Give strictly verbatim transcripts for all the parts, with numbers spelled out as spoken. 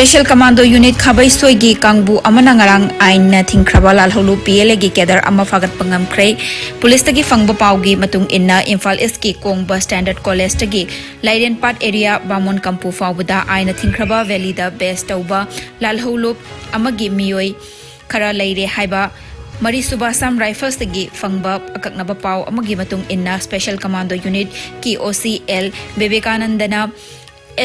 Special Commando Unit ꯈꯥꯕꯩꯁꯣꯏꯒꯤ ꯀꯥꯡꯕꯨ ꯑꯃꯅ ꯉꯔꯥꯡ ꯑꯥꯏꯟꯅ ꯊꯤꯡꯈ꯭ꯔꯕ ꯂꯥꯜꯍꯧꯂꯨꯞ P L A ꯒꯤ cadre ꯑꯃ ꯐꯥꯒꯠꯄ ꯉꯝꯈ꯭ꯔꯦ꯫ ꯄꯨꯂꯤꯁꯇꯒꯤ ꯐꯪꯕ ꯄꯥꯎꯒꯤ ꯃꯇꯨꯡ ꯏꯟꯅ, ꯏꯝꯐꯥꯜ ꯏꯁꯀꯤ ꯀꯣꯡꯕ Standard College ꯇꯒꯤ ꯂꯥꯏꯔꯦꯟꯄꯥꯠ area ꯕꯥꯃꯣꯟ ꯀꯝꯄꯨ ꯐꯥꯎꯕꯗ ꯑꯥꯏꯟꯅ ꯊꯤꯡꯈ꯭ꯔꯕ valley ꯗ base ꯇꯧꯕ ꯂꯥꯜꯍꯧꯂꯨꯞ ꯑꯃꯒꯤ ꯃꯤꯑꯣꯏ ꯈꯔ ꯂꯩꯔꯦ ꯍꯥꯏꯕ ꯃꯔꯤꯁꯨꯕ Assam Rifles ꯇꯒꯤ ꯐꯪꯕ ꯑꯀꯛꯅꯕ ꯄꯥꯎ ꯑꯃꯒꯤ ꯃꯇꯨꯡ ꯏꯟꯅ, Special Commando Unit ꯀꯤ O C L ꯕꯤꯕꯦꯀꯥꯅꯟꯗꯅ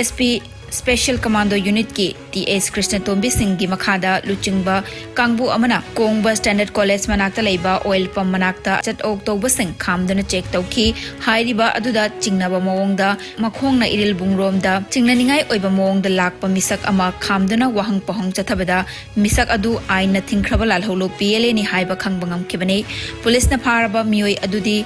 S P Special Commando Unit ꯀꯤ T S ꯀ꯭ꯔꯤꯁꯅꯇꯣꯝꯕꯤ ꯁꯤꯡꯒꯤ ꯃꯈꯥꯗ ꯂꯨꯆꯤꯡꯕ ꯀꯥꯡꯕꯨ ꯑꯃꯅ ꯀꯣꯡꯕ Standard College ꯃꯅꯥꯛꯇ ꯂꯩꯕ oil pump ꯃꯅꯥꯛꯇ ꯆꯠ ꯑꯣꯛ ꯇꯧꯕꯁꯤꯡ ꯈꯥꯝꯗꯨꯅ check ꯇꯧꯈꯤ꯫ ꯍꯥꯏꯔꯤꯕ ꯑꯗꯨꯗ ꯆꯤꯡꯅꯕ ꯃꯑꯣꯡꯗ ꯃꯈꯣꯡꯅ ꯏꯔꯤꯜ ꯕꯨꯡꯔꯣꯝꯗ ꯆꯤꯡꯅꯅꯤꯡꯉꯥꯏ ꯑꯣꯏꯕ ꯃꯑꯣꯡꯗ ꯂꯥꯛꯄ ꯃꯤꯁꯛ ꯑꯃ ꯈꯥꯝꯗꯨꯅ ꯋꯥꯍꯪ ꯄꯥꯎꯍꯪ ꯆꯠꯊꯕꯗ, ꯃꯤꯁꯛ ꯑꯗꯨ ꯑꯥꯏꯟꯅ ꯊꯤꯡꯈ꯭ꯔꯕ ꯂꯥꯜꯍꯧꯂꯨꯞ P L A ꯅꯤ ꯍꯥꯏꯕ ꯈꯪꯕ ꯉꯝꯈꯤꯕꯅꯤ꯫ ꯄꯨꯂꯤꯁꯅ ꯐꯥꯔꯕ ꯃꯤꯑꯣꯏ ꯑꯗꯨꯗꯤ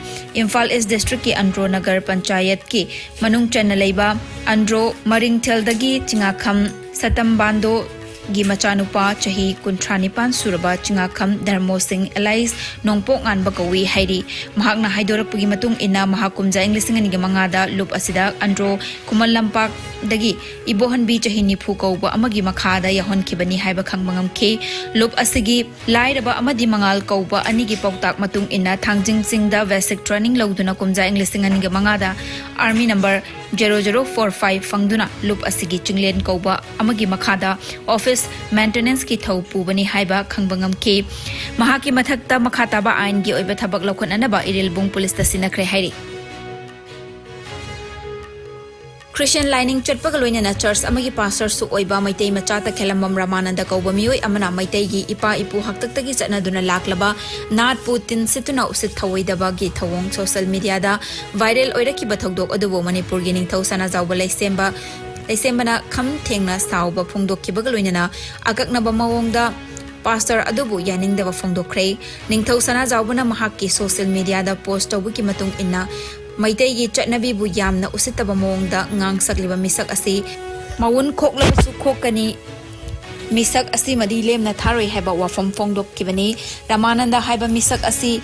ꯏꯝꯐꯥꯜ East District ꯀꯤ ꯑꯟꯗ꯭ꯔꯣ ꯅꯒꯔ ꯄꯟꯆꯥꯌꯠꯀꯤ ꯃꯅꯨꯡ ꯆꯟꯅ ꯂꯩꯕ ꯑꯟꯗ꯭ꯔꯣ ꯃꯔꯤꯡꯊꯦꯜꯗꯒꯤ ꯆꯤꯡꯉꯥꯈꯝ ꯁꯇꯝꯕꯥꯟꯗꯣꯒꯤ ꯃꯆꯥꯅꯨꯄꯥ ꯆꯍꯤ ꯀꯨꯟꯊ꯭ꯔꯥ ꯅꯤꯄꯥꯟ ꯁꯨꯔꯕ ꯆꯤꯡꯉꯥꯈꯝ ꯙꯔꯃꯣ ꯁꯤꯡ alias ꯅꯣꯡꯄꯣꯛ ꯉꯥꯟꯕ ꯀꯧꯏ ꯍꯥꯏꯔꯤ꯫ ꯃꯍꯥꯛꯅ ꯍꯥꯏꯗꯣꯔꯛꯄꯒꯤ ꯃꯇꯨꯡ ꯏꯟꯅ, ꯃꯍꯥꯛ ꯀꯨꯝꯖꯥ ꯏꯪ ꯂꯤꯁꯤꯡ ꯑꯅꯤꯒ ꯃꯉꯥꯗ ꯂꯨꯞ ꯑꯁꯤꯗ ꯑꯟꯗ꯭ꯔꯣ ꯈꯨꯃꯟ ꯂꯝꯄꯥꯛꯇꯒꯤ ꯏꯕꯣꯍꯟꯕꯤ ꯆꯍꯤ ꯅꯤꯐꯨ ꯀꯧꯕ ꯑꯃꯒꯤ ꯃꯈꯥꯗ ꯌꯥꯎꯍꯟꯈꯤꯕꯅꯤ ꯍꯥꯏꯕ ꯈꯪꯕ ꯉꯝꯈꯤ꯫ ꯂꯨꯞ ꯑꯁꯤꯒꯤ ꯂꯥꯏꯔꯕ ꯑꯃꯗꯤ ꯃꯉꯥꯜ ꯀꯧꯕ ꯑꯅꯤꯒꯤ ꯄꯥꯎꯇꯥꯛ ꯃꯇꯨꯡ ꯏꯟꯅ ꯊꯥꯡꯖꯤꯡ ꯆꯤꯡꯗ basic training ꯂꯧꯗꯨꯅ ꯀꯨꯝꯖꯥ ꯏꯪ ꯂꯤꯁꯤꯡ ꯑꯅꯤꯒ ꯃꯉꯥꯗ army number zero zero four five ꯐꯪꯗꯨꯅ ꯂꯨꯞ ꯑꯁꯤꯒꯤ ꯆꯤꯡꯂꯦꯟ ꯀꯧꯕ ꯑꯃꯒꯤ ꯃꯈꯥꯗ office maintenance ꯀꯤ ꯊꯧ ꯄꯨꯕꯅꯤ ꯍꯥꯏꯕ ꯈꯪꯕ ꯉꯝꯈꯤ꯫ ꯃꯍꯥꯛꯀꯤ ꯃꯊꯛꯇ ꯃꯈꯥ ꯇꯥꯕ ꯑꯥꯏꯟꯒꯤ ꯑꯣꯏꯕ ꯊꯕꯛ ꯂꯧꯈꯠꯅꯅꯕ ꯏꯔꯤꯜꯕꯨꯡ ꯄꯨꯂꯤꯁꯇ ꯁꯤꯟꯅꯈ꯭ꯔꯦ ꯍꯥꯏꯔꯤ꯫ ꯈ꯭ꯔꯤꯁꯇꯤꯌꯟ ꯂꯥꯏꯅꯤꯡ ꯆꯠꯄꯒ ꯂꯣꯏꯅꯅ ꯆꯔꯆ ꯑꯃꯒꯤ ꯄꯥꯁꯇꯔꯁꯨ ꯑꯣꯏꯕ ꯃꯩꯇꯩ ꯃꯆꯥ ꯇꯈꯦꯂꯝꯕꯝ ꯔꯃꯥꯅꯟꯗ ꯀꯧꯕ ꯃꯤꯑꯣꯏ ꯑꯃꯅ ꯃꯩꯇꯩꯒꯤ ꯏꯄꯥ ꯏꯄꯨ ꯍꯥꯛꯇꯛꯇꯒꯤ ꯆꯠꯅꯗꯨꯅ ꯂꯥꯛꯂꯕ ꯅꯥꯠꯄꯨ ꯇꯤꯟ ꯁꯤꯠꯇꯨꯅ ꯎꯁꯤꯠ ꯊꯧꯑꯣꯏꯗꯕꯒꯤ ꯊꯧꯑꯣꯡ social media ꯗ viral ꯑꯣꯏꯔꯛꯈꯤꯕ ꯊꯧꯗꯣꯛ ꯑꯗꯨꯕꯨ ꯃꯅꯤꯄꯨꯔꯒꯤ ꯅꯤꯡꯊꯧ ꯁꯅꯥꯖꯥꯎꯕ ꯂꯩꯁꯦꯝꯕ, ꯂꯩꯁꯦꯝꯕꯅ ꯈꯝ ꯊꯦꯡꯅ ꯁꯥꯎꯕ ꯐꯣꯡꯗꯣꯛꯈꯤꯕꯒ ꯂꯣꯏꯅꯅ ꯑꯀꯛꯅꯕ ꯃꯑꯣꯡꯗ ꯄꯥꯁꯇꯔ ꯑꯗꯨꯕꯨ ꯌꯥꯅꯤꯡꯗꯕ ꯐꯣꯡꯗꯣꯛꯈ꯭ꯔꯦ꯫ ꯅꯤꯡꯊꯧ ꯁꯅꯥꯖꯥꯎꯕꯅ ꯃꯍꯥꯛꯀꯤ social media ꯗ post ꯇꯧꯕꯒꯤ ꯃꯇꯨꯡ ꯏꯟꯅ, ꯃꯩꯇꯩꯒꯤ ꯆꯠꯅꯕꯤꯕꯨ ꯌꯥꯝꯅ ꯎꯁꯤꯠꯇꯕ ꯃꯑꯣꯡꯗ ꯉꯥꯡꯁꯛꯂꯤꯕ ꯃꯤꯁꯛ ꯑꯁꯤ ꯃꯋꯨꯟ ꯈꯣꯛꯂꯕꯁꯨ ꯈꯣꯛꯀꯅꯤ, ꯃꯤꯁꯛ ꯑꯁꯤꯃꯗꯤ ꯂꯦꯝꯅ ꯊꯥꯔꯣꯏ ꯍꯥꯏꯕ ꯋꯥꯐꯝ ꯐꯣꯡꯗꯣꯛꯈꯤꯕꯅꯤ꯫ ꯔꯃꯥꯅꯟꯗ ꯍꯥꯏꯕ ꯃꯤꯁꯛ ꯑꯁꯤ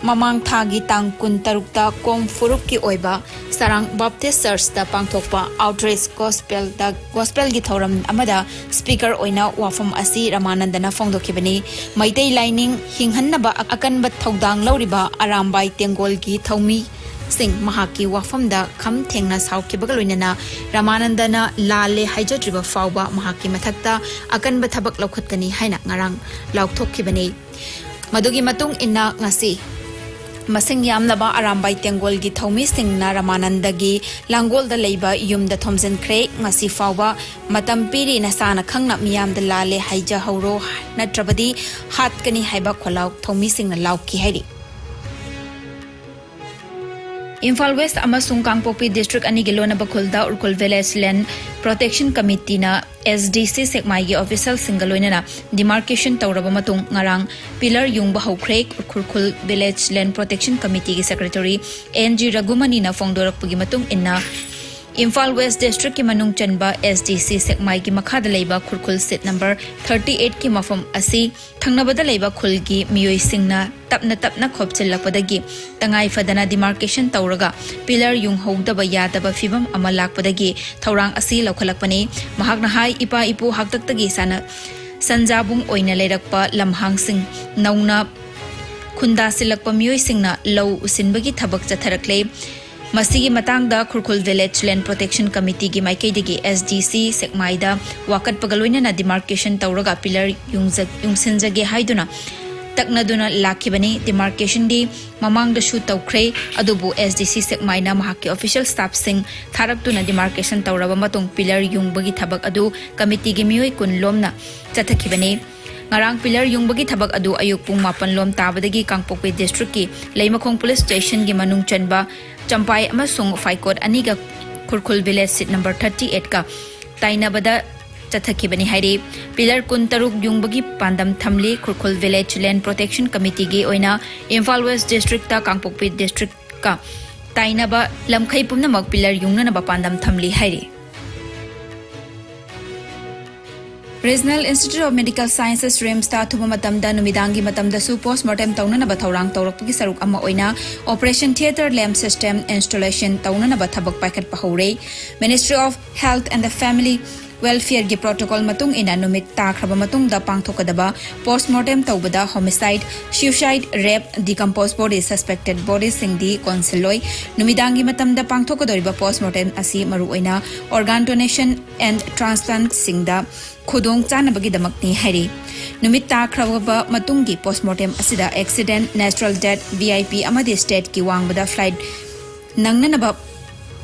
ꯃꯃꯥꯡ ꯊꯥꯒꯤ ꯇꯥꯡ ꯀꯨꯟꯇꯔꯨꯛꯇ ꯀꯣꯝ ꯐꯨꯔꯨꯞꯀꯤ ꯑꯣꯏꯕ ꯁꯔꯥꯡ ꯕꯥꯞꯇꯤꯁ ꯆꯔꯆꯇ ꯄꯥꯡꯊꯣꯛꯄ ꯑꯥꯎꯠꯔꯤꯆ ꯒꯣꯁꯄꯦꯜꯗ, ꯒꯣꯁꯄꯦꯜꯒꯤ ꯊꯧꯔꯝ ꯑꯃꯗ ꯁ꯭ꯄꯤꯀꯔ ꯑꯣꯏꯅ ꯋꯥꯐꯝ ꯑꯁꯤ ꯔꯃꯥꯅꯟꯗꯅ ꯐꯣꯡꯗꯣꯛꯈꯤꯕꯅꯤ꯫ ꯃꯩꯇꯩ ꯂꯥꯏꯅꯤꯡ ꯍꯤꯡꯍꯟꯅꯕ ꯑꯀꯟꯕ ꯊꯧꯗꯥꯡ ꯂꯧꯔꯤꯕ ꯑꯔꯥꯝꯕꯥꯏ ꯇꯦꯡꯒꯣꯜꯒꯤ ꯊꯧꯃꯤꯁꯤꯡ ꯃꯍꯥꯛꯀꯤ ꯋꯥꯐꯝꯗ ꯈꯝ ꯊꯦꯡꯅ ꯁꯥꯎꯈꯤꯕꯒ ꯂꯣꯏꯅꯅ ꯔꯃꯥꯅꯟꯗꯅ ꯂꯥꯜꯂꯦ ꯍꯥꯏꯖꯗ꯭ꯔꯤꯕ ꯐꯥꯎꯕ ꯃꯍꯥꯛꯀꯤ ꯃꯊꯛꯇ ꯑꯀꯟꯕ ꯊꯕꯛ ꯂꯧꯈꯠꯀꯅꯤ ꯍꯥꯏꯅ ꯉꯔꯥꯡ ꯂꯥꯎꯊꯣꯛꯈꯤꯕꯅꯤ꯫ ꯃꯗꯨꯒꯤ ꯃꯇꯨꯡ ꯏꯟꯅ ꯉꯁꯤ ꯃꯁꯤꯡ ꯌꯥꯝꯂꯕ ꯑꯔꯥꯝꯕꯥꯏ ꯇꯦꯡꯒꯣꯜꯒꯤ ꯊꯧꯃꯤꯁꯤꯡꯅ ꯔꯃꯥꯅꯟꯗꯒꯤ ꯂꯥꯡꯒꯣꯜꯗ ꯂꯩꯕ ꯌꯨꯝꯗ ꯊꯣꯝꯖꯤꯟꯈ꯭ꯔꯦ꯫ ꯉꯁꯤ ꯐꯥꯎꯕ ꯃꯇꯝ ꯄꯤꯔꯤ, ꯅꯁꯥꯅ ꯈꯪꯅ ꯃꯤꯌꯥꯝꯗ ꯂꯥꯜꯂꯦ ꯍꯥꯏꯖꯍꯧꯔꯣ, ꯅꯠꯇ꯭ꯔꯕꯗꯤ ꯍꯥꯠꯀꯅꯤ ꯍꯥꯏꯕ ꯈꯣꯜꯂꯥꯎ ꯊꯧꯃꯤꯁꯤꯡꯅ ꯂꯥꯎꯈꯤ ꯍꯥꯏꯔꯤ꯫ ꯏꯝꯐꯥꯜ ꯋꯦꯁ ꯑꯃꯁꯨꯡ ꯀꯥꯡꯄꯣꯛꯄꯤ ꯗꯤꯁꯇ꯭ꯔꯤꯛ ꯑꯅꯤꯒꯤ ꯂꯣꯟꯅꯕ ꯈꯨꯜꯗ ꯎꯔꯈꯨꯜ ꯚꯤꯂꯦꯖ ꯂꯦꯟ ꯄ꯭ꯔꯣꯇꯦꯛꯁꯟ ꯀꯃꯤꯇꯤꯅ ꯑꯦꯁ ꯗꯤ ꯁꯤ ꯁꯦꯛꯃꯥꯏꯒꯤ ꯑꯣꯐꯤꯁꯤꯌꯦꯜꯁꯤꯡꯒ ꯂꯣꯏꯅꯅ ꯗꯤꯃꯥꯔꯀꯦꯁꯟ ꯇꯧꯔꯕ ꯃꯇꯨꯡ ꯉꯔꯥꯡ ꯄꯤꯂꯔ ꯌꯨꯡꯕ ꯍꯧꯈ꯭ꯔꯦ꯫ ꯎꯔꯈꯨꯜ ꯚꯤꯂꯦꯖ ꯂꯦꯟ ꯄ꯭ꯔꯣꯇꯦꯛꯁꯟ ꯀꯃꯤꯇꯤꯒꯤ ꯁꯦꯀ꯭ꯔꯦꯇꯔꯤ ꯑꯦꯟ ꯖꯤ ꯔꯘꯨꯃꯅꯤꯅ ꯐꯣꯡꯗꯣꯔꯛꯄꯒꯤ ꯃꯇꯨꯡ ꯏꯟꯅ, ꯏꯝꯐꯥꯜ ꯋꯦꯁ ꯗꯤꯁꯇ꯭ꯔꯤꯛꯀꯤ ꯃꯅꯨꯡ ꯆꯟꯕ ꯑꯦꯁ ꯗꯤ ꯁꯤ ꯁꯦꯛꯃꯥꯏꯒꯤ ꯃꯈꯥꯗ ꯂꯩꯕ ꯈꯨꯔꯈꯨꯜ ꯁꯤꯠ ꯅꯝꯕꯔ ꯊꯥꯔꯇꯤ ꯑꯩꯠꯀꯤ ꯃꯐꯝ ꯑꯁꯤ ꯊꯪꯅꯕꯗ ꯂꯩꯕ ꯈꯨꯜꯒꯤ ꯃꯤꯑꯣꯏꯁꯤꯡꯅ ꯇꯞꯅ ꯇꯞꯅ ꯈꯣꯞꯆꯤꯜꯂꯛꯄꯗꯒꯤ ꯇꯉꯥꯏ ꯐꯗꯅ ꯗꯤꯃꯥꯔꯀꯦꯁꯟ ꯇꯧꯔꯒ ꯄꯤꯂꯔ ꯌꯨꯡꯍꯧꯗꯕ ꯌꯥꯗꯕ ꯐꯤꯕꯝ ꯑꯃ ꯂꯥꯛꯄꯗꯒꯤ ꯊꯧꯔꯥꯡ ꯑꯁꯤ ꯂꯧꯈꯠꯂꯛꯄꯅꯤ꯫ ꯃꯍꯥꯛꯅ ꯍꯥꯏ, ꯏꯄꯥ ꯏꯄꯨ ꯍꯥꯛꯇꯛꯇꯒꯤ ꯁꯥꯟꯅ ꯁꯟꯖꯥꯕꯨꯡ ꯑꯣꯏꯅ ꯂꯩꯔꯛꯄ ꯂꯝꯍꯥꯡꯁꯤꯡ ꯅꯧꯅ ꯈꯨꯟꯗꯥꯁꯤꯜꯂꯛꯄ ꯃꯤꯑꯣꯏꯁꯤꯡꯅ ꯂꯧ ꯎꯁꯤꯟꯕꯒꯤ ꯊꯕꯛ ꯆꯠꯊꯔꯛꯂꯦ꯫ ꯃꯁꯤꯒꯤ ꯃꯇꯥꯡꯗ ꯈꯨꯔꯈꯨꯜ ꯚꯤꯂꯦꯖ ꯂꯦꯟ ꯄ꯭ꯔꯣꯇꯦꯛꯁꯟ ꯀꯃꯤꯇꯤꯒꯤ ꯃꯥꯏꯀꯩꯗꯒꯤ ꯑꯦꯁ ꯗꯤ ꯁꯤ ꯁꯦꯛꯃꯥꯏꯗ ꯋꯥꯀꯠꯄꯒ ꯂꯣꯏꯅꯅ ꯗꯤꯃꯥꯔꯀꯦꯁꯟ ꯇꯧꯔꯒ ꯄꯤꯂꯔ ꯌꯨꯡꯖ-, ꯌꯨꯡꯁꯤꯟꯖꯒꯦ ꯍꯥꯏꯗꯨꯅ ꯇꯛꯅꯗꯨꯅ ꯂꯥꯛꯈꯤꯕꯅꯤ꯫ ꯗꯤꯃꯥꯔꯀꯦꯁꯟꯗꯤ ꯃꯃꯥꯡꯗꯁꯨ ꯇꯧꯈ꯭ꯔꯦ, ꯑꯗꯨꯕꯨ ꯑꯦꯁ ꯗꯤ ꯁꯤ ꯁꯦꯛꯃꯥꯏꯅ ꯃꯍꯥꯛꯀꯤ ꯑꯣꯐꯤꯁꯤꯌꯦꯜ ꯁ꯭ꯇꯥꯐꯁꯤꯡ ꯊꯥꯔꯛꯇꯨꯅ ꯗꯤꯃꯥꯔꯀꯦꯁꯟ ꯇꯧꯔꯕ ꯃꯇꯨꯡ ꯄꯤꯂꯔ ꯌꯨꯡꯕꯒꯤ ꯊꯕꯛ ꯑꯗꯨ ꯀꯃꯤꯇꯤꯒꯤ ꯃꯤꯑꯣꯏ ꯀꯨꯟ ꯂꯣꯝꯅ ꯆꯠꯊꯈꯤꯕꯅꯤ꯫ ꯉꯔꯥꯡ ꯄꯤꯂꯔ ꯌꯨꯡꯕꯒꯤ ꯊꯕꯛ ꯑꯗꯨ ꯑꯌꯨꯛ ꯄꯨꯡ ꯃꯥꯄꯟ ꯂꯣꯝ ꯇꯥꯕꯗꯒꯤ ꯀꯥꯡꯄꯣꯛꯄꯤ ꯗꯤꯁꯇ꯭ꯔꯤꯛꯀꯤ ꯂꯩꯃꯈꯣꯡ ꯄꯨꯂꯤꯁ ꯁ꯭ꯇꯦꯁꯟꯒꯤ ꯃꯅꯨꯡ ꯆꯟꯕ ꯆꯝꯄꯥꯏ ꯑꯃꯁꯨꯡ ꯐꯥꯏꯀꯣꯠ ꯑꯅꯤꯒ ꯈꯨꯔꯈꯨꯜ ꯚꯤꯂꯦꯖ ꯁꯤꯠ ꯅꯝꯕꯔ ꯊꯥꯔꯇꯤ ꯑꯩꯠꯀ ꯇꯥꯏꯅꯕꯗ ꯆꯠꯊꯈꯤꯕꯅꯤ ꯍꯥꯏꯔꯤ꯫ ꯄꯤꯂꯔ ꯀꯨꯟꯇꯔꯨꯛ ꯌꯨꯡꯕꯒꯤ ꯄꯥꯟꯗꯝ ꯊꯝꯂꯤ꯫ ꯈꯨꯔꯈꯨꯜ ꯚꯤꯂꯦꯖ ꯂꯦꯟ ꯄ꯭ꯔꯣꯇꯦꯛꯁꯟ ꯀꯃꯤꯇꯤꯒꯤ ꯑꯣꯏꯅ ꯏꯝꯐꯥꯜ ꯋꯦꯁ ꯗꯤꯁꯇ꯭ꯔꯤꯛꯇ ꯀꯥꯡꯄꯣꯛꯄꯤ ꯗꯤꯁꯇ꯭ꯔꯤꯛꯀ ꯇꯥꯏꯅꯕ ꯂꯝꯈꯩ ꯄꯨꯝꯅꯃꯛ ꯄꯤꯂꯔ ꯌꯨꯡꯅꯅꯕ ꯄꯥꯟꯗꯝ ꯊꯝꯂꯤ ꯍꯥꯏꯔꯤ꯫ Regional Institute of Medical Sciences, RIMSꯇ ꯑꯊꯨꯕ ꯃꯇꯝꯗ ꯅꯨꯃꯤꯗꯥꯡꯒꯤ ꯃꯇꯝꯗꯁꯨ post mortem ꯇꯧꯅꯅꯕ ꯊꯧꯔꯥꯡ ꯇꯧꯔꯛꯄꯒꯤ ꯁꯔꯨꯛ ꯑꯃ ꯑꯣꯏꯅ Operation Theatre Lamp System Installation ꯇꯧꯅꯅꯕ ꯊꯕꯛ ꯄꯥꯏꯈꯠꯄ ꯍꯧꯔꯦ꯫ Ministry of Health and the Family Welfareꯒꯤ protocol ꯃꯇꯨꯡ ꯏꯟꯅ ꯅꯨꯃꯤꯠ ꯇꯥꯈ꯭ꯔꯕ ꯃꯇꯨꯡꯗ ꯄꯥꯡꯊꯣꯛꯀꯗꯕ post mortem ꯇꯧꯕꯗ homicide, suicide, rape, decomposed body, suspected bodyꯁꯤꯡꯗꯤ ꯀꯣꯟꯁꯤꯜꯂꯣꯏ꯫ ꯅꯨꯃꯤꯗꯥꯡꯒꯤ ꯃꯇꯝꯗ ꯄꯥꯡꯊꯣꯛꯀꯗꯧꯔꯤꯕ post mortem ꯑꯁꯤ ꯃꯔꯨꯑꯣꯏꯅ organ donation and transplantꯁꯤꯡꯗ ꯈꯨꯗꯣꯡ ꯆꯥꯅꯕꯒꯤꯗꯃꯛꯅꯤ ꯍꯥꯏꯔꯤ꯫ ꯅꯨꯃꯤꯠ ꯇꯥꯈ꯭ꯔꯕ ꯃꯇꯨꯡꯒꯤ post mortem ꯑꯁꯤꯗ accident, natural death, VIP ꯑꯃꯗꯤ stateꯀꯤ ꯋꯥꯡꯃꯗ flight ꯅꯪꯅꯅꯕ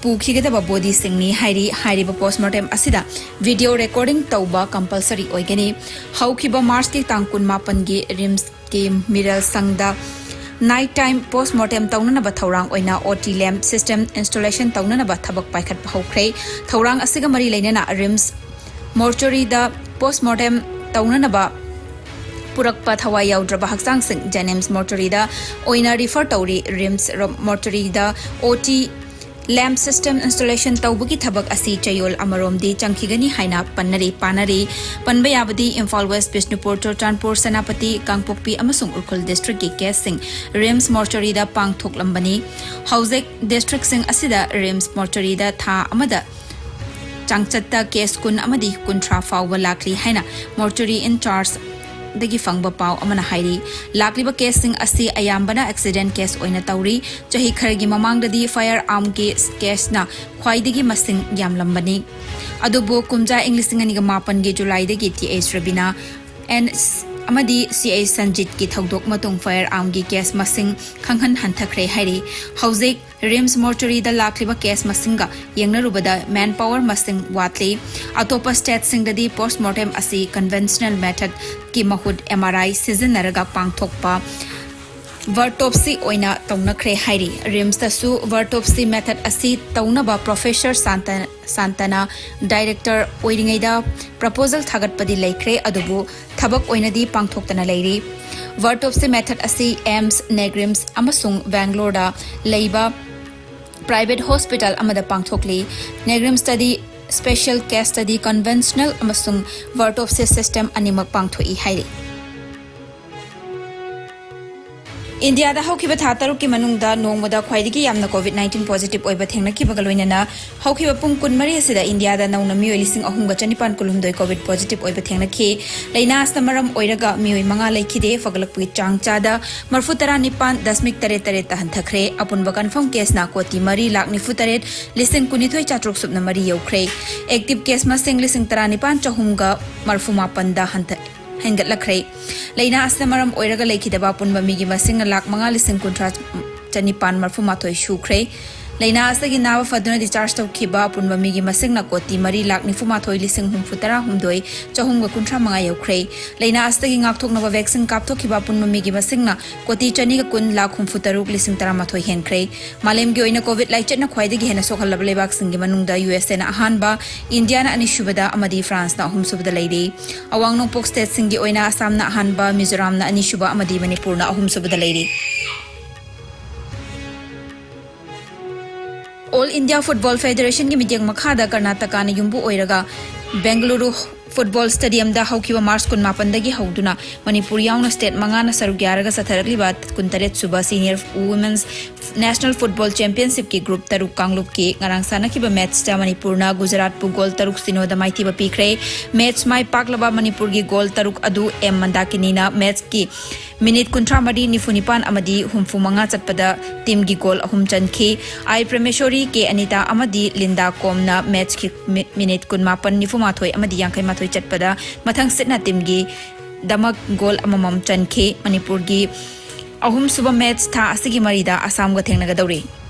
ꯄꯨꯈꯤꯒꯗꯕ bodyꯁꯤꯡꯅꯤ ꯍꯥꯏꯔꯤ꯫ ꯍꯥꯏꯔꯤꯕ post mortem ꯑꯁꯤꯗ video recording ꯇꯧꯕ compulsory ꯑꯣꯏꯒꯅꯤ꯫ ꯍꯧꯈꯤꯕ Marchꯀꯤ ꯇꯥꯡ ꯀꯨꯟꯃꯥꯄꯟꯒꯤ RIMSꯀꯤ ꯃꯤꯔꯦꯜ ꯁꯪꯗ night time post mortem ꯇꯧꯅꯅꯕ ꯊꯧꯔꯥꯡ ꯑꯣꯏꯅ OT lamp system installation ꯇꯧꯅꯅꯕ ꯊꯕꯛ ꯄꯥꯏꯈꯠꯄ ꯍꯧꯈ꯭ꯔꯦ꯫ ꯊꯧꯔꯥꯡ ꯑꯁꯤꯒ ꯃꯔꯤ ꯂꯩꯅꯅ RIMS mortuaryꯗ post mortem ꯇꯧꯅꯅꯕ ꯄꯨꯔꯛꯄ ꯊꯋꯥꯏ ꯌꯥꯎꯗ꯭ꯔꯕ ꯍꯛꯆꯥꯡꯁꯤꯡ JNIMS mortuaryꯗ ꯑꯣꯏꯅ refer ꯇꯧꯔꯤ꯫ RIMS mortuaryꯗ OT lamp system installation ꯇꯧꯕꯒꯤ ꯊꯕꯛ ꯑꯁꯤ ꯆꯌꯣꯜ ꯑꯃꯔꯣꯝꯗꯤ ꯆꯪꯈꯤꯒꯅꯤ ꯍꯥꯏꯅ ꯄꯟꯅꯔꯤ, ꯄꯥꯅꯔꯤ꯫ ꯄꯟꯕ ꯌꯥꯕꯗꯤ ꯏꯝꯐꯥꯜ West, ꯕꯤꯁꯅꯨꯄꯨꯔ, ꯆꯨꯔꯆꯥꯟꯄꯨꯔ, ꯁꯦꯅꯥꯄꯇꯤ, ꯀꯥꯡꯄꯣꯛꯄꯤ ꯑꯃꯁꯨꯡ ꯎꯈ꯭ꯔꯨꯜ districtꯀꯤ caseꯁꯤꯡ RIMS mortuaryꯗ ꯄꯥꯡꯊꯣꯛꯂꯝꯕꯅꯤ꯫ ꯍꯧꯖꯤꯛ districtꯁꯤꯡ ꯑꯁꯤꯗ RIMS mortuaryꯗ ꯊꯥ ꯑꯃꯗ ꯆꯥꯡꯆꯠꯇ case ꯀꯨꯟ ꯑꯃꯗꯤ ꯀꯨꯟꯊ꯭ꯔꯥ ꯐꯥꯎꯕ ꯂꯥꯛꯂꯤ ꯍꯥꯏꯅ mortuary in chargeꯗꯒꯤ ꯐꯪꯕ ꯄꯥꯎ ꯑꯃꯅ ꯍꯥꯏꯔꯤ꯫ ꯂꯥꯛꯂꯤꯕ caseꯁꯤꯡ ꯑꯁꯤ ꯑꯌꯥꯝꯕꯅ accident case ꯑꯣꯏꯅ ꯇꯧꯔꯤ꯫ ꯆꯍꯤ ꯈꯔꯒꯤ ꯃꯃꯥꯡꯗꯗꯤ firearmꯒꯤ caseꯅ ꯈ꯭ꯋꯥꯏꯗꯒꯤ ꯃꯁꯤꯡ ꯌꯥꯝꯂꯝꯕꯅꯤ꯫ ꯑꯗꯨꯕꯨ ꯀꯨꯝꯖꯥ ꯏꯪ ꯂꯤꯁꯤꯡ ꯑꯅꯤꯒ ꯃꯥꯄꯟꯒꯤ Julyꯗꯒꯤ Th Ravina and ꯑꯃꯗꯤ Ch Sanjitꯀꯤ ꯊꯧꯗꯣꯛ ꯃꯇꯨꯡ firearmꯒꯤ case ꯃꯁꯤꯡ ꯈꯪꯍꯟ ꯍꯟꯊꯈ꯭ꯔꯦ ꯍꯥꯏꯔꯤ꯫ ꯍꯧꯖꯤꯛ RIMS mortuaryꯗ ꯂꯥꯛꯂꯤꯕ case ꯃꯁꯤꯡꯒ ꯌꯦꯡꯅꯔꯨꯕꯗ manpower ꯃꯁꯤꯡ ꯋꯥꯠꯂꯤ꯫ ꯑꯇꯣꯞꯄ stateꯁꯤꯡꯗꯗꯤ post mortem ꯑꯁꯤ conventional methodꯀꯤ ꯃꯍꯨꯠ MRI ꯁꯤꯖꯤꯟꯅꯔꯒ ꯄꯥꯡꯊꯣꯛꯄ vertopsy ꯑꯣꯏꯅ ꯇꯧꯅꯈ꯭ꯔꯦ ꯍꯥꯏꯔꯤ꯫ RIMSꯇꯁꯨ vertopsy method ꯑꯁꯤ ꯇꯧꯅꯕ Professor ꯁꯥꯟꯇ-, ꯁꯥꯟꯇꯅ director ꯑꯣꯏꯔꯤꯉꯩꯗ proposal ꯊꯥꯒꯠꯄꯗꯤ ꯂꯩꯈ꯭ꯔꯦ, ꯑꯗꯨꯕꯨ ꯊꯕꯛ ꯑꯣꯏꯅꯗꯤ ꯄꯥꯡꯊꯣꯛꯇꯅ ꯂꯩꯔꯤ꯫ Vertopsy method ꯑꯁꯤ AIIMS, NEIGRIHMS ꯑꯃꯁꯨꯡ ꯕꯦꯡꯒ꯭ꯂꯣꯔꯗ ꯂꯩꯕ private hospital ꯑꯃꯗ ꯄꯥꯡꯊꯣꯛꯂꯤ꯫ NEIGRIHMSꯇꯗꯤ Special Case Study, Conventional ꯑꯃꯁꯨꯡ Word of System ꯑꯅꯤꯃꯛ ꯄꯥꯡꯊꯣꯛꯏ ꯍꯥꯏꯔꯤ꯫ ꯏꯟꯗꯤꯌꯥꯗ ꯍꯧꯈꯤꯕ ꯊꯥ ꯇꯔꯨꯛꯀꯤ ꯃꯅꯨꯡꯗ ꯅꯣꯡꯃꯗ ꯈ꯭ꯋꯥꯏꯗꯒꯤ ꯌꯥꯝꯅ COVID nineteen positive ꯑꯣꯏꯕ ꯊꯦꯡꯅꯈꯤꯕꯒ ꯂꯣꯏꯅꯅ ꯍꯧꯈꯤꯕ ꯄꯨꯡ ꯀꯨꯟꯃꯔꯤ ꯑꯁꯤꯗ ꯏꯟꯗꯤꯌꯥꯗ ꯅꯧꯅ ꯃꯤꯑꯣꯏ ꯂꯤꯁꯤꯡ ꯑꯍꯨꯝꯒ ꯆꯅꯤꯄꯥꯟ ꯀꯨꯟꯍꯨꯝꯗꯣꯏ COVID positive ꯑꯣꯏꯕ ꯊꯦꯡꯅꯈꯤ꯫ ꯂꯩꯅꯥ ꯑꯁꯤꯅ ꯃꯔꯝ ꯑꯣꯏꯔꯒ ꯃꯤꯑꯣꯏ ꯃꯉꯥ ꯂꯩꯈꯤꯗꯦ꯫ ꯐꯒꯠꯂꯛꯄꯒꯤ ꯆꯥꯡ ꯆꯥꯗ ꯃꯔꯐꯨ ꯇꯔꯥ ꯅꯤꯄꯥꯟ ꯗꯁꯃꯤꯛ ꯇꯔꯦꯠ ꯇꯔꯦꯠꯇ ꯍꯟꯊꯈ꯭ꯔꯦ꯫ ꯑꯄꯨꯟꯕ confirm caseꯅ ꯀꯣꯇꯤ ꯃꯔꯤ ꯂꯥꯛ ꯅꯤꯐꯨ ꯇꯔꯦꯠ ꯂꯤꯁꯤꯡ ꯀꯨꯟꯅꯤꯊꯣꯏ ꯆꯥꯇ꯭ꯔꯨꯛ ꯁꯨꯞꯅ ꯃꯔꯤ ꯌꯧꯈ꯭ꯔꯦ꯫ Active case ꯃꯁꯤꯡ ꯂꯤꯁꯤꯡ ꯇꯔꯥꯅꯤꯄꯥꯟ ꯆꯍꯨꯝꯒ ꯃꯔꯐꯨ ꯃꯥꯄꯟꯗ ꯍꯟꯊ-, ꯍꯦꯟꯒꯠꯂꯛꯈ꯭ꯔꯦ꯫ ꯂꯩꯅꯥ ꯑꯁꯤꯅ ꯃꯔꯝ ꯑꯣꯏꯔꯒ ꯂꯩꯈꯤꯗꯕ ꯑꯄꯨꯟꯕ ꯃꯤꯒꯤ ꯃꯁꯤꯡꯅ ꯂꯥꯛ ꯃꯉꯥ ꯂꯤꯁꯤꯡ ꯀꯨꯟꯊ꯭ꯔꯥ ꯆꯅꯤꯄꯥꯟ ꯃꯔꯐꯨ ꯃꯥꯊꯣꯏ ꯁꯨꯈ꯭ꯔꯦ꯫ ꯂꯩꯅꯥ ꯑꯁꯤꯗꯒꯤ ꯅꯥꯕ ꯐꯗꯨꯅ discharge ꯇꯧꯈꯤꯕ ꯑꯄꯨꯟꯕ ꯃꯤꯒꯤ ꯃꯁꯤꯡꯅ ꯀꯣꯇꯤ ꯃꯔꯤ ꯂꯥꯛ ꯅꯤꯐꯨ ꯃꯥꯊꯣꯏ ꯂꯤꯁꯤꯡ ꯍꯨꯝꯐꯨ ꯇꯔꯥ ꯍꯨꯝꯗꯣꯏ ꯆꯍꯨꯝꯒ ꯀꯨꯟꯊ꯭ꯔꯥ ꯃꯉꯥ ꯌꯧꯈ꯭ꯔꯦ꯫ ꯂꯩꯅꯥ ꯑꯁꯤꯗꯒꯤ ꯉꯥꯛꯊꯣꯛꯅꯕ vaccine ꯀꯥꯞꯊꯣꯛꯈꯤꯕ ꯑꯄꯨꯟꯕ ꯃꯤꯒꯤ ꯃꯁꯤꯡꯅ ꯀꯣꯇꯤ ꯆꯅꯤꯒ ꯀꯨꯟ ꯂꯥꯛ ꯍꯨꯝꯐꯨ ꯇꯔꯨꯛ ꯂꯤꯁꯤꯡ ꯇꯔꯥꯃꯥꯊꯣꯏ ꯍꯦꯟꯈ꯭ꯔꯦ꯫ ꯃꯥꯂꯦꯝꯒꯤ ꯑꯣꯏꯅ COVID ꯂꯥꯏꯆꯠꯅ ꯈ꯭ꯋꯥꯏꯗꯒꯤ ꯍꯦꯟꯅ ꯁꯣꯛꯍꯜꯂꯕ ꯂꯩꯕꯥꯛꯁꯤꯡꯒꯤ ꯃꯅꯨꯡꯗ USAꯅ ꯑꯍꯥꯟꯕ, ꯏꯟꯗꯤꯌꯥꯅ ꯑꯅꯤꯁꯨꯕꯗ ꯑꯃꯗꯤ ꯐ꯭ꯔꯥꯟꯁꯅ ꯑꯍꯨꯝꯁꯨꯕꯗ ꯂꯩꯔꯤ꯫ ꯑꯋꯥꯡ ꯅꯣꯡꯄꯣꯛ stateꯁꯤꯡꯒꯤ ꯑꯣꯏꯅ ꯑꯁꯥꯝꯅ ꯑꯍꯥꯟꯕ, ꯃꯤꯖꯣꯔꯥꯝꯅ ꯑꯅꯤꯁꯨꯕ ꯑꯃꯗꯤ ꯃꯅꯤꯄꯨꯔꯅ ꯑꯍꯨꯝꯁꯨꯕꯗ ꯂꯩꯔꯤ꯫ All India Football Federationꯒꯤ ꯃꯤꯠꯌꯦꯡ ꯃꯈꯥꯗ ꯀꯔꯅꯥꯇꯀꯥꯅ ꯌꯨꯝꯕꯨ ꯑꯣꯏꯔꯒ ꯕꯦꯡꯒꯂꯨꯔꯨ Football Stadiumꯗ ꯍꯧꯈꯤꯕ March ꯀꯨꯟꯃꯥꯄꯟꯗꯒꯤ ꯍꯧꯗꯨꯅ ꯃꯅꯤꯄꯨꯔ ꯌꯥꯎꯅ state ꯃꯉꯥꯅ ꯁꯔꯨꯛ ꯌꯥꯔꯒ ꯆꯠꯊꯔꯛꯂꯤꯕ ꯀꯨꯟꯇꯔꯦꯠ ꯁꯨꯕ Senior Women's National Football Championshipꯀꯤ group ꯇꯔꯨꯛ ꯀꯥꯡꯂꯨꯞꯀꯤ ꯉꯔꯥꯡ ꯁꯥꯟꯅꯈꯤꯕ matchꯇ ꯃꯅꯤꯄꯨꯔꯅ ꯒꯨꯖꯔꯥꯠꯄꯨ goal ꯇꯔꯨꯛ ꯁꯤꯅꯣꯗ ꯃꯥꯏꯊꯤꯕ ꯄꯤꯈ꯭ꯔꯦ꯫ Match ꯃꯥꯏ ꯄꯥꯛꯂꯕ ꯃꯅꯤꯄꯨꯔꯒꯤ goal ꯇꯔꯨꯛ ꯑꯗꯨ ꯑꯦꯝ ꯃꯟꯗꯥꯀꯤꯅꯤꯅ matchꯀꯤ minute ꯀꯨꯟꯊ꯭ꯔꯥ ꯃꯔꯤ, ꯅꯤꯐꯨ ꯅꯤꯄꯥꯟ ꯑꯃꯗꯤ ꯍꯨꯝꯐꯨ ꯃꯉꯥ ꯆꯠꯄꯗ teamꯒꯤ goal ꯑꯍꯨꯝ ꯆꯟꯈꯤ꯫ ꯑꯥꯏ ꯄ꯭ꯔꯃꯦꯁꯣꯔꯤ, ꯀꯦ ꯑꯅꯤꯇꯥ ꯑꯃꯗꯤ ꯂꯤꯟꯗꯥ ꯀꯣꯝꯅ matchꯀꯤ mi-, minute ꯀꯨꯟꯃꯥꯄꯟ, ꯅꯤꯐꯨ ꯃꯥꯊꯣꯏ ꯑꯃꯗꯤ ꯌꯥꯡꯈꯩ ꯃꯥꯊꯣꯏ ꯆꯠꯄꯗ ꯃꯊꯪ ꯁꯤꯠꯅ teamꯒꯤꯗꯃꯛ goal ꯑꯃꯃꯝ ꯆꯟꯈꯤ꯫ ꯃꯅꯤꯄꯨꯔꯒꯤ ꯑꯍꯨꯝꯁꯨꯕ match ꯊꯥ ꯑꯁꯤꯒꯤ ꯃꯔꯤꯗ ꯑꯁꯥꯝꯒ ꯊꯦꯡꯅꯒꯗꯧꯔꯤ꯫